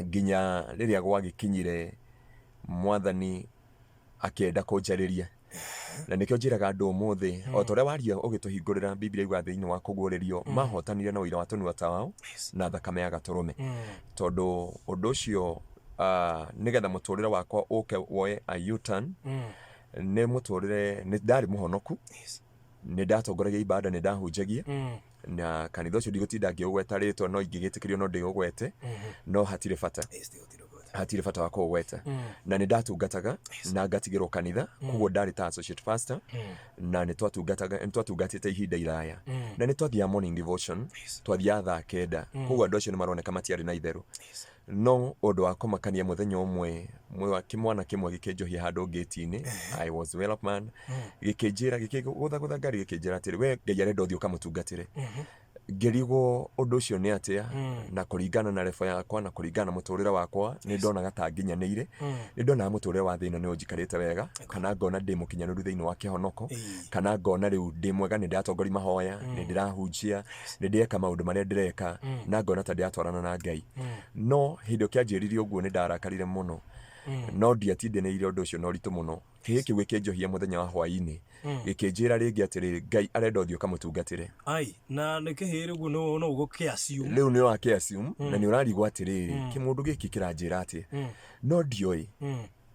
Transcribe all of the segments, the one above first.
Nginya rĩrĩa gwagĩkinyire Mwathani akĩenda kũnjarĩria. Na nĩkĩo njĩraga andũ ũmũthĩ, o ta ũrĩa waria ũgĩtũhingũrĩra Biblia yugaga thĩinĩ wa kũguũrĩrio, mahotanire na ũira wa tũnua twao na thakame ya gatũrũme. Tondũ ũndũ ũcio nĩgetha mũtũrĩre wakwa ũke woe a U-turn, nĩ mũtũrĩre, nĩ ndarĩ mũhonoku, nĩ ndatongoragia ibada, nĩ ndahunjagia, na kanitha ũcio ndigũtinda ngĩũgweta rĩtwa, no ingĩgĩtĩkĩrio no ndĩũgwete, no hatirĩ bata. Hatirĩ bata wa kũũgweta. Na nĩ ndatungataga na ngatigĩrwo kanitha, koguo ndarĩ ta associate pastor, na nĩ twatungataga, nĩ twatungatĩte ihinda iraya, na nĩ twathiaga morning devotion, twathiaga thaa 9, koguo andũ acio nĩ maroneka matiarĩ na itherũ. No ũndũ wa kũmakania, mũthenya ũmwe kĩmwana kĩmwe gĩkĩnjohia handũ ngĩti-inĩ, I was well up man, gĩkĩnjĩra, gĩkĩgũthagũtha ngari, gĩkĩnjĩra atĩrĩ, "We Ngai arenda ũthiĩ ũkamũtungatĩre." Ngĩrigwo ũndũ ũcio nĩ atĩa, na kũringana na level yakwa na kũringana na mũtũrĩre wakwa, nĩ ndonaga ta nginyanĩire, nĩ ndonaga mũtũrĩre wa thĩ ĩno nĩ ũnjikarĩte wega, kana ngona ndĩ mũkinyanĩru thĩinĩ wa kĩhonoko, kana ngona rĩu ndĩ mwega, nĩ ndĩratongoria mahoya, nĩ ndĩrahunjia, nĩ ndĩreka maũndũ marĩa ndĩreka, na ngona ta ndĩratwarana na Ngai. No hĩndĩ ĩyo kĩanjĩrire ũguo, nĩ ndarakarire mũno, no ndiatindĩnĩire ũndũ ũcio na ũritũ mũno. Kĩhĩ kĩu gĩkĩnjohia mũthenya wa hwaĩ-inĩ, gĩkĩnjĩra rĩngĩ atĩrĩrĩ, "Ngai arenda ũthiĩ ũkamũtungatĩre." Ai, na nĩ kĩhĩ rĩu no ũgũkĩ assume. Rĩu nĩ ũrakĩ assume na nĩ ũrarigwo atĩrĩrĩ, kĩmũndũ gĩkĩ kĩranjĩra atĩa? No ndioĩ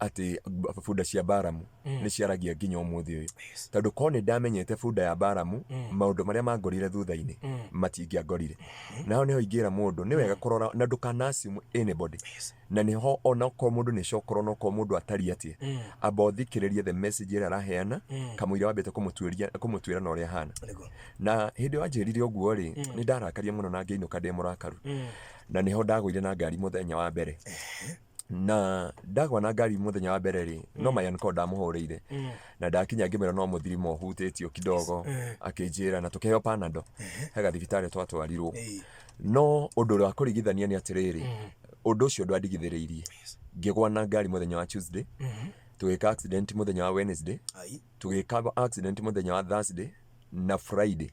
atĩ bunda cia Baramu nĩ ciaragia nginya ũmũthĩ ũyũ, tondũ korwo nĩ ndamenyete bunda ya Baramu, maũndũ marĩa mangorire thutha-inĩ matingĩangorire. Naho nĩho ingĩra mũndũ, nĩ wega kũrora na ndũkana assume anybody, na nĩho ona okorwo mũndũ nĩ cokoro, na okorwo mũndũ atariĩ atĩa, amba ũthikĩrĩrie the message ĩrĩa araheana kamũira wambĩte kũmũtuĩria, kũmũtuĩra na ũrĩa ahana. Na hĩndĩ ĩyo anjĩrire ũguo rĩ, nĩ ndarakaria mũno na ngĩinũka ndĩ mũrakaru, na nĩho ndagũire na ngari mũthenya wa mbere. Na ndagwa na ngari mũthenya wa mbere rĩ, no my uncle ndamũhũrĩire, na ndakinya ngĩmwĩra no mũthirimo ũhutĩtio kidogo. Akĩnjĩra na tũkĩheo Panado he gathibitarĩ twatwarirwo. No ũndũ ũrĩa wa kũringithania nĩ atĩrĩrĩ, ũndũ ũcio ndwandigithĩrĩirie. Ngĩgwa na ngari mũthenya wa Tuesday, tũgĩka accident mũthenya wa Wednesday, tũgĩka accident mũthenya wa Thursday na Friday.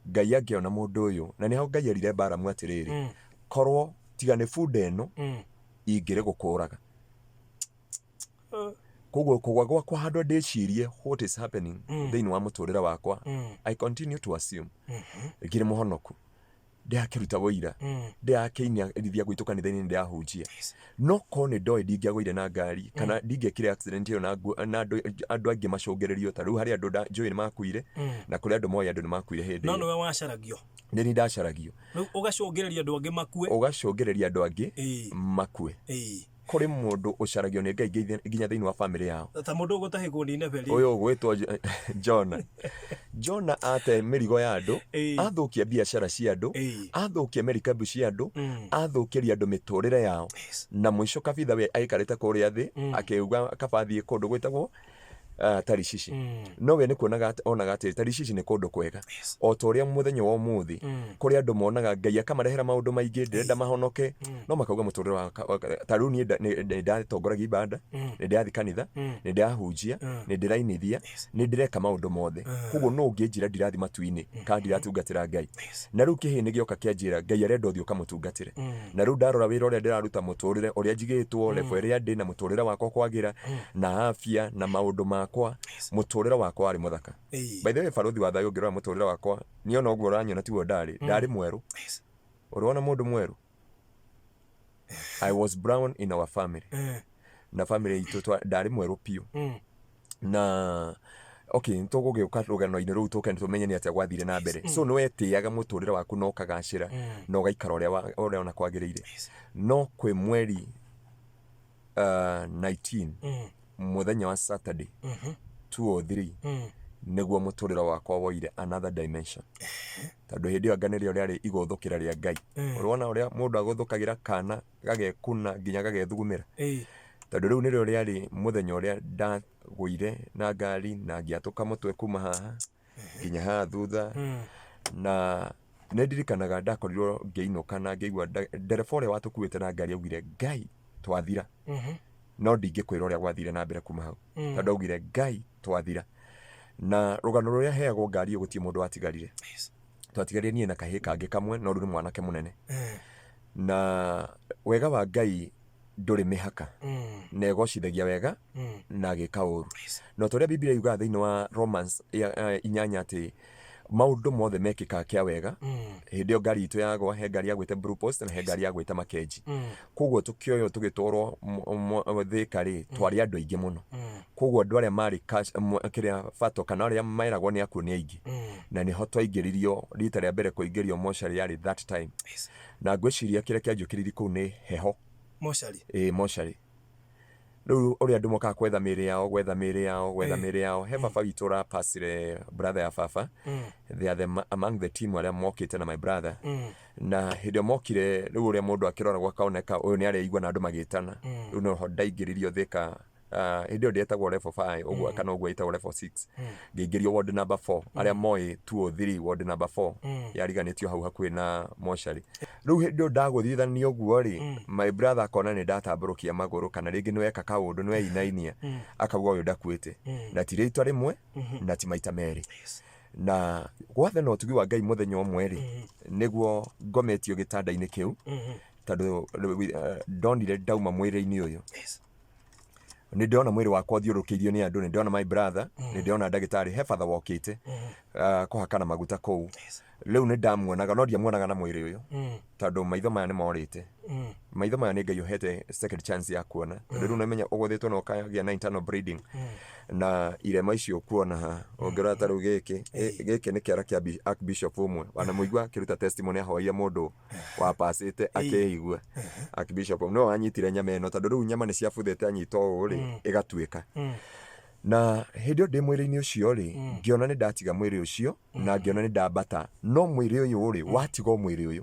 Ngai angĩona mũndũ ũyũ, na nĩho Ngai erire Baramu atĩrĩrĩ, "Korwo tiga nĩ bunda ĩno, ingĩrĩ gũkũraga." Koguo kũgwa gwakwa, handũ ndĩcirie what is happening thĩinĩ wa mũtũrĩre wakwa, I continue to assume ngĩrĩ mũhonoku, ndĩrakĩruta wũira, ndĩrakĩinithia gwitũ kanitha-inĩ, ndĩrahunjia. No korwo nĩ ndoĩ, ndingĩagũire na ngari kana ndingĩekire accident ĩyo na andũ angĩ macũngĩrĩrio. Ta rĩu harĩ andũ njũĩ nĩ makuire, na kũrĩ andũ moĩ andũ nĩ makuire hĩndĩ No ĩyo. Nĩwe wacaragio. Nĩ niĩ ndacaragio. Rĩu ũgacũngĩrĩria andũ angĩ makue. Ũgacũngĩrĩria andũ angĩ makue. Kũrĩ mũndũ ũcaragio nĩ Ngai nginya thĩinĩ wa famĩlĩ yao. Ta mũndũ ũgũtahĩkwo nĩ inebe rĩ. Ũyũ ũgwĩtwo Jona. Jona ate mĩrigo ya andũ, athũkia biacara cia andũ, athũkia merikabu cia andũ, athũkĩria andũ mĩtũrĩre yao, na mũico kabitha we aikarĩte kũrĩa thĩ akĩuga kaba athiĩ kũndũ gwĩtagwo Tarishishi. No we nĩ kuonaga onaga atĩ Tarishishi nĩ kũndũ kwega, o ta ũrĩa mũthenya wa ũmũthĩ kũrĩ andũ monaga Ngai akamarehera maũndũ maingĩ, ndĩrenda mahonoke, no makauga mũtũrĩre wa ta rĩu niĩ nĩ ndatongoragia ibanda, nĩ ndĩrathiĩ kanitha, nĩ ndĩrahunjia, nĩ ndĩrainithia, nĩ ndĩreka maũndũ mothe, koguo no ũngĩnjĩra ndirathiĩ matu-inĩ kana ndiratungatĩra Ngai. Na rĩu kĩhĩ nĩ gĩoka kĩanjĩra Ngai arenda ũthiĩ ũkamũtungatĩre, na rĩu ndarora wĩra ũrĩa ndĩraruta, mũtũrĩre ũrĩa njigĩtwo, level ĩrĩa ndĩ na mũtũrĩre wakwa kwagĩra na afya na maũndũ makwa, mũtũrĩre wakwa warĩ mũthaka. By the way, barũthi wa thayũ, ũngĩrora mũtũrĩre wakwa niĩ, ona ũguo ũranyona tiguo ndarĩ. Ndarĩ mwerũ. Ũrona mũndũ mwerũ? I was brown in our family, na family itũ ndarĩ mwerũ biũ. Na okay, nĩ tũgũgĩũka rũgano-inĩ rũu, tũke tũmenye nĩ atĩa gwathire na mbere. So nĩ wetĩaga mũtũrĩre waku na ũkagacĩra na ũgaikara ũrĩa ũrĩa ona kwagĩrĩire. No kwĩ mweri 19, mũthenya wa Saturday 203, nĩguo mũtũrĩre wakwa woire another dimension, tondũ hĩndĩ ĩyo anga nĩrĩo rĩarĩ igũthũkĩra rĩa Ngai. Ũrona ũrĩa mũndũ agũthũkagĩra kana gagekuna nginya gagethugumĩra? Tondũ rĩu nĩrĩo rĩarĩ mũthenya ũrĩa ndagũire na ngari na ngĩatũka mũtwe kuma haha nginya haha thutha. Na nĩ ndirikanaga ndakorirwo ngĩinũka na ngĩigua ndereba ũrĩa watũkuĩte na ngari augire, "Ngai, twathira." No ndingĩkwĩra ũrĩa gwathire na mbere kuma hau, tondũ augire, "Ngai, twathira." Na rũgano rũrĩa heagwo, ngari ĩyo gũtirĩ mũndũ watigarire. Twatigarire niĩ na kahĩĩ kangĩ kamwe, no rĩu nĩ mwanake mũnene. Na wega wa Ngai ndũrĩ mĩhaka, na ĩgocithagia wega na agĩka ũru. Na ta ũrĩa Biblia yugaga thĩinĩ wa Romans 8 atĩ maũndũ mothe mekĩkaga kĩa wega. Hĩndĩ ĩyo ngari itũ yagwa, he ngari yagwĩte Blue Post na he ngari yagwĩte Makenji. Koguo tũkĩoywo tũgĩtwarwo Thĩka rĩ, twarĩ andũ aingĩ mũno. Koguo andũ arĩa marĩ kĩrĩa bato kana arĩa meragwo nĩ akuũ nĩ aingĩ. Na nĩho twaingĩririo rita rĩa mbere kũingĩrio mocarĩ yarĩ that time. Na ngwĩciria kĩrĩa kĩanjũkĩrĩirie kũu nĩ heho. Mocarĩ? Ĩĩ, mocarĩ. Rĩu ũrĩa andũ mokaga gwetha mĩĩrĩ yao, gwetha mĩĩrĩ yao, gwetha mĩĩrĩ yao. He baba witũ ũrapacire brother ya baba. They are among the team arĩa mokĩte na my brother. Na hĩndĩ ĩyo mokire, rĩu ũrĩa mũndũ akĩroragwo akaoneka ũyũ nĩ areigua na andũ magĩtana. Rĩu noho ndaingĩririo Thĩka, hĩndĩ ĩyo ndĩetagwo level 5 ũguo, kana ũguo ĩtagwo level 6. Ngĩingĩrio ward number 4, arĩa moĩ 203 ward number 4 yariganĩtio hau hakuhĩ na mocarĩ. Rĩu hĩndĩ ĩyo ndagũthithanio ũguo rĩ, my brother akona nĩ ndatambũrũkia magũrũ kana rĩngĩ nĩ weka kaũndũ nĩ weinainia, akauga ũyũ ndakuĩte. Na ti rĩtwa rĩmwe na ti maita merĩ. Na gwatha na ũtugi wa Ngai mũthenya ũmwe rĩ, nĩguo ngometio gĩtanda-inĩ kĩu, tondũ ndonire ndauma mwĩrĩ-inĩ ũyũ. Nĩ ndĩrona mwĩrĩ wakwa ũthiũrũrũkĩirio nĩ andũ, nĩ ndĩrona my brother, nĩ ndĩrona ndagĩtarĩ, he batha wokĩte kũhakana maguta kũu. Rĩu nĩ ndamuonaga, no ndiamuonaga na mwĩrĩ ũyũ, tondũ maitho maya nĩ morĩte. Maitho maya nĩ Ngai ũhete second chance ya kuona. Tondũ rĩu nĩmenya ũgũthĩtwo na ũkagĩa na internal bleeding. Na irema icio ũkuona haha, ũngĩrora ta rĩu gĩkĩ, gĩkĩ nĩ kĩara kĩa Archbishop ũmwe. Wanamũigua akĩruta testimony ahoire mũndũ wapacĩte akĩigua. Archbishop no anyitire nyama ĩno, tondũ rĩu nyama nĩ ciabuthĩte anyita ũũ rĩ, ĩgatuĩka. Na hĩndĩ ĩyo ndĩ mwĩrĩ-inĩ ũcio rĩ, ngĩona nĩ ndatiga mwĩrĩ ũcio, na ngĩona nĩ ndambata. No mwĩrĩ ũyũ rĩ, watiga o mwĩrĩ ũyũ.